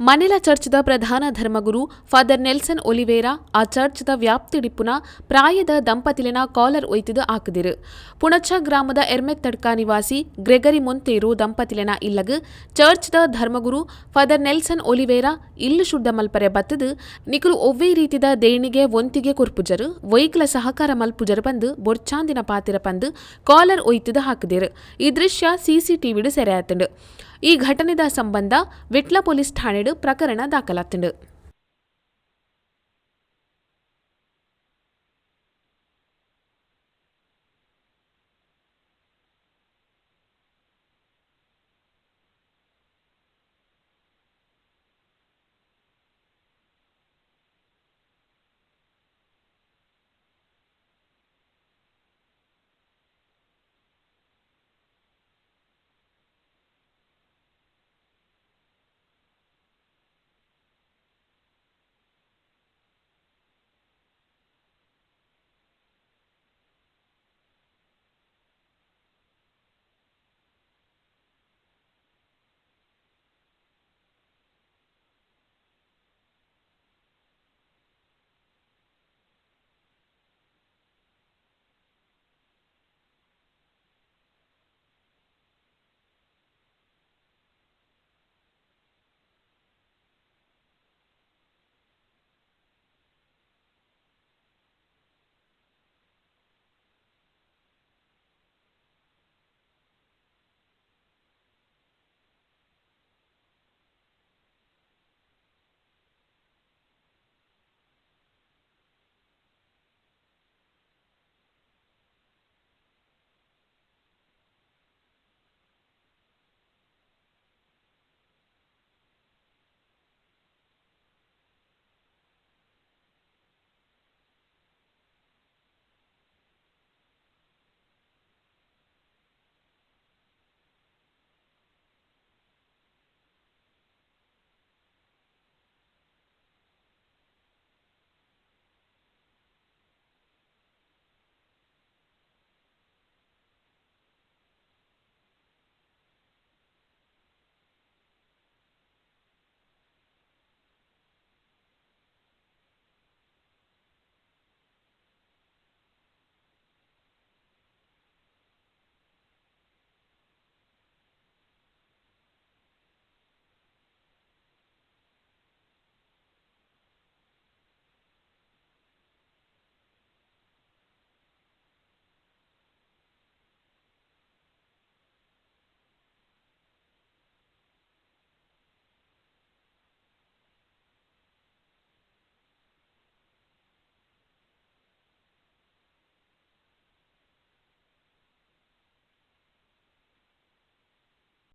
Manila ಚರ್ಚ್ದ ಪ್ರಧಾನ ಧರ್ಮಗುರು father Nelson Oliveira ಆ ಚರ್ಚ್ದ ವ್ಯಾಪ್ತಿಡಿಪ್ಪುನ ಪ್ರಾಯದ ದಂಪತಿಲೆನ ಕಾಲರ್ ಒಯ್ತ್ದ್ ಆಕ್ದೆರ್. ಪುಣಚ ಗ್ರಾಮದ ಎರ್ಮೆತ್ತಡ್ಕ ನಿವಾಸಿ ಗ್ರೆಗರಿ ಮೊಂತೇರೋ ದಂಪತಿಲೆನ ಇಲ್ಲಗ್ ಚರ್ಚ್ದ ಧರ್ಮಗುರು ಫಾದರ್ ನೆಲ್ಸನ್ ಒಲಿವೇರಾ ಇಲ್ಲ್ ಶುದ್ಧ ಮಲ್ಪರೆ ಬತ್ತ್ದ್ ನಿಕುಲು ಒವ್ವೇ ರೀತಿದ ದೇಣಿಗೆ, ವಂತಿಗೆ ಕೊರ್ಪುಜರ್, ಒಯಿಕ್ಲ ಸಹಕಾರ ಮಲ್ಪುಜರ್ ಪನ್ದ್ ಬೊರ್ಚಾಂದಿನ ಪಾತೆರ ಪನ್ದ್ ಕಾಲರ್ ಒಯ್ತ್ದ್ ಹಾಕ್ದೆರ್. ಈ ದೃಶ್ಯ ಸಿಸಿಟಿವಿಡ್ ಸೆರೆ ಆತ್ಂಡ್. ಈ ಘಟನೆದ ಸಂಬಂಧ ವಿಟ್ಲ ಪೊಲೀಸ್ ಠಾಣೆಡ್ ಪ್ರಕರಣ ದಾಕಲಾತ್ಂಡ್.